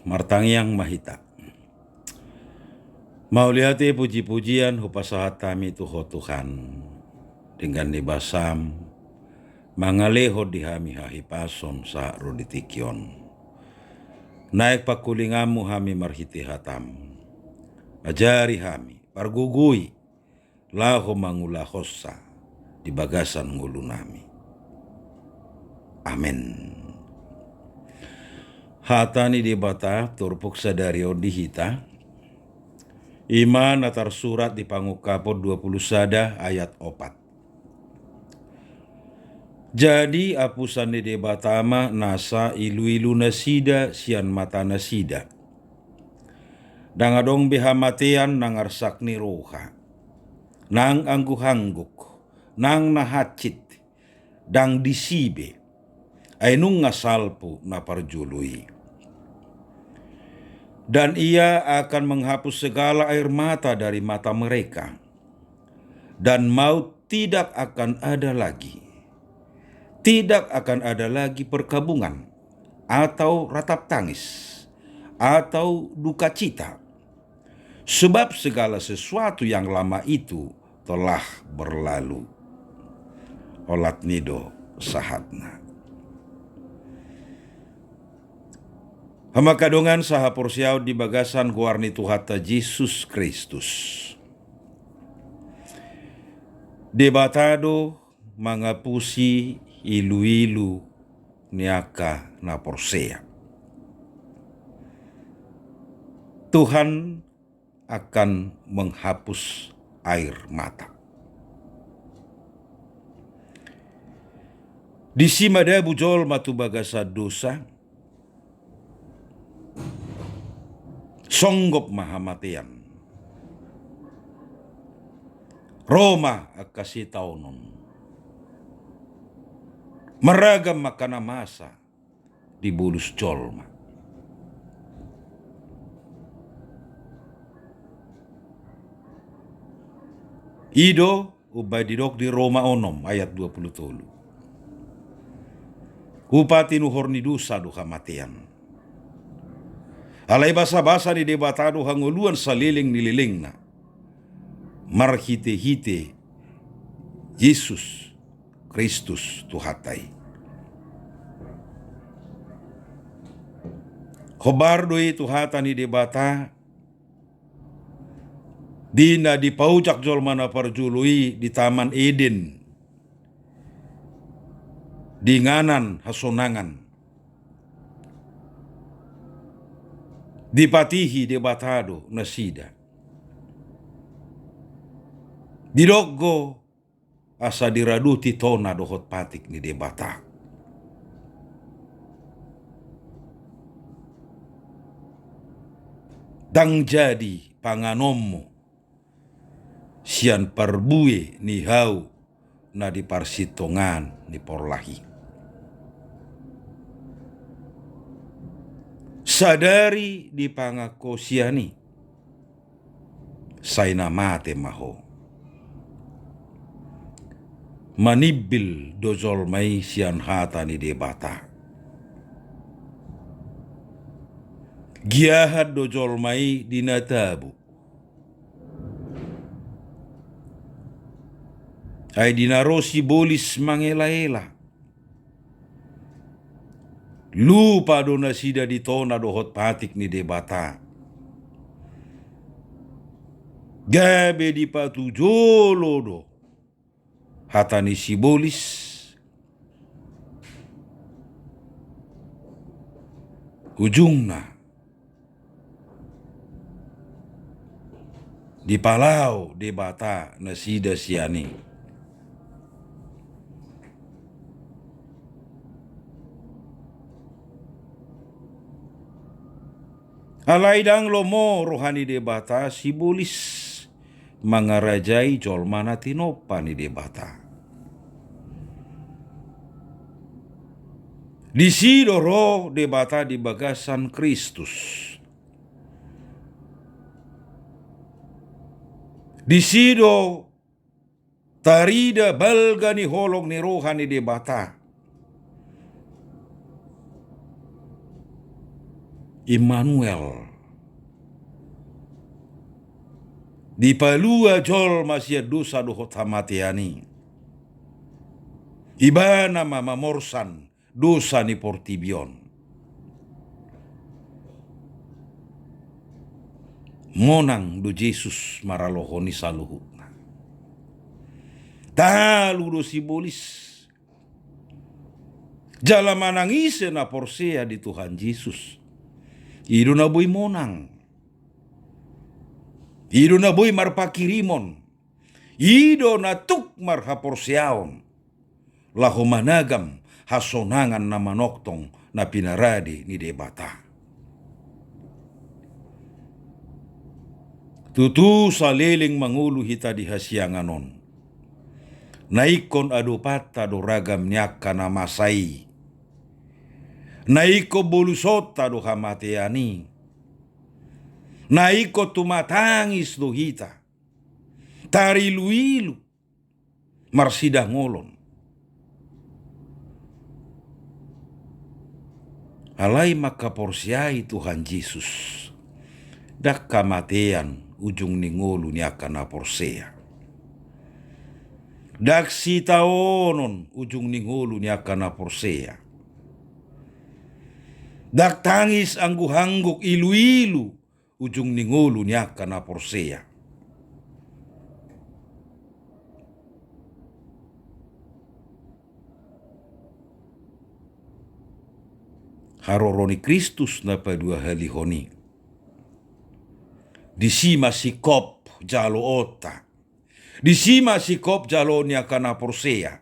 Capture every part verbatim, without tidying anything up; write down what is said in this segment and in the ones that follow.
Martangiang ma hita. Mauliate, puji-pujian hupasahat hami tu Ho Tuhan, denggan ni basaM mangalehon di hami hahipason sahat ro di tingki on. Naeng pangkulinganMu hami marhite hataM. Ajari hami, pargogoi, laho mangulahonsa di bagasan ngolunami. Amen. Hata ni Debata turpuk sadari on di hita, i ma na tarsurat di Pangungkapon dua pulu sada ayat opat. Jadi apusan ni Debata ma nasa ilu-ilu nasida sian mata nasida. Ndang adong be hamatean nang arsak ni roha, nang angguk-angguk, nang na hansit, ndang disi be, ai nunga salpu na parjolo i. Dan Ia akan menghapus segala air mata dari mata mereka, dan maut tidak akan ada lagi. Tidak akan ada lagi perkabungan, atau ratap tangis, atau duka cita. Sebab segala sesuatu yang lama itu telah berlalu. Olat ni do sahatna. Hamu angka dongan sahaporseaon di bagasan goar ni Tuhanta Jesus Kristus. Debata do mangapusi ilu-ilu ni angka na porsea. Tuhan akan menghapus air mata. Disi madabu jolma tu bagasan dosa, songgop ma hamatean. Ro ma angka sitaonon. Marragam angka na masa dibolus jolma. I do umbahen didok di Roma onom ayat dua pulu tolu. Upa tinuhor ni dosa do hamatean. Alai basa-basa ni Debata do hangoluan saleleng ni lelengna, marhite-hite Jesus Kristus Tuhanta i. Hombar do i tu hata ni Debata, di na dipaojak jolma na parjolo i di Taman Eden, di inganan hasonangan. Dipatihi Debata do nasida. Didok do asa diraduti tona dohot patik ni Debata. Ndang jadi panganonmu sian parbue ni hau na di parsitongaan ni porlak i. Sadari dipangangko sian i, sai na mate ma ho. Manimbil do jolma i sian hata ni Debata. Giahan do jolma i di na tabo. Ai di na ro sibolis mangela-ela, lupa do nasida di tona dohot patik ni Debata. Gabe dipatujolo do hata ni sibolis. Ujungna dipalao Debata nasida sian i. Alai ndang lomo roha ni Debata sibolis mangarajai jolma na tinompa ni Debata. Disi do ro Debata di bagasan Kristus. Disi do tarida balga ni holong ni roha ni Debata. Immanuel. Dipalua jolma sian dosa dohot hamatean i. Ibana ma mamorsan dosa ni portibi on. Monang do Jesus maralohon i saluhutna. Talu do sibolis. Jala manang ise na porsea di Tuhan Jesus, i do na boi monang. I do na boi marpanghirimon. I do na tuk marhaporseaon laho managam hasonangan na manongtong na pinarade ni Debata. Tutu saleleng mangolu hita di hasiangan on. Na ingkon adopanta do ragam ni angka na masa i. Na ingkon bolusonta do hamatean i. Na ingkon tumatangis do hita. Tariluilu. Marsidangolon. Alai mangkaporseai Tuhan Jesus. Ndang hamatean ujung ni ngolu ni angka na porsea. Ndang sitaonon ujung ni ngolu ni angka na porsea. Ndang tangis angguhangguk iluilu ujung ni ngolu ni angka na porsea. Haroro ni Kristus na paduahalihon i. Disi ma singkop jaloonta. Disi ma singkop jaloon ni angka na porsea.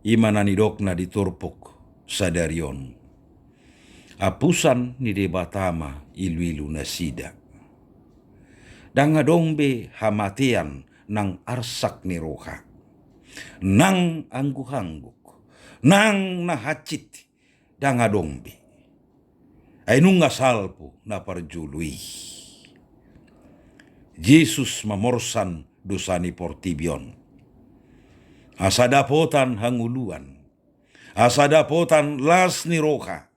I ma na nidokna di turpuk sadari on. Apusan ni Debata ma iluilu nasida. Ndang adong be hamatean nang arsak ni roha. Nang angguhangguk. Nang na hansit. Ndang adong be. Ai nunga salpu na parjolo i. Jesus mamorsan dosa ni portibi on. Asa dapotan hangoluan. Asa dapotan las ni roha.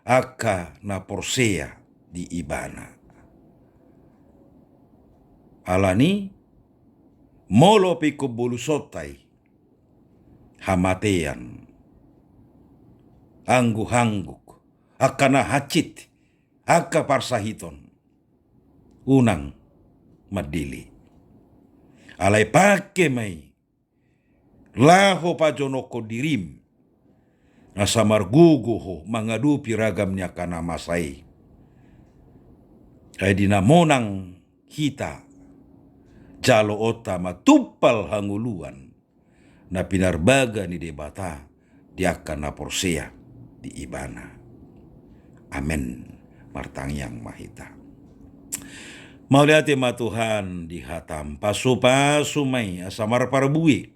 Angka na porsea di Ibana. Alani molo pe ingkon bolusonta i. Hamatean. Angguhangguk. Angka na hansit. Angka parsahiton. Unang mandele. Alai pangke ma i. Laho pajonokhon dirim. Asa margogo ho mangadopi ragam ni angka na masa i. Ai di na monang hita. Jaloonta ma tumpal hangoluan. Na pinarbaga ni Debata di angka na porsea di Ibana. Amen. Martangiang ma hita. Mauliate ma Tuhan di hatam, pasupasu ma i asa marparbue.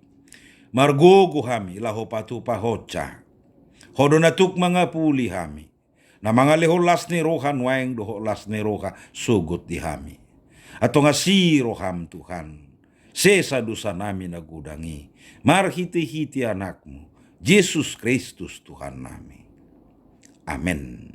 Margogo hami laho patupahonsa. Ho do na tuk mangapuli hami. Na mangalehon las ni roha nuaeng dohot las ni roha sogot di hami. Antong asi roham Tuhan. Sesa dosa nami na godang i. Marhitehite anakmu. Jesus Kristus Tuhan nami. Amen.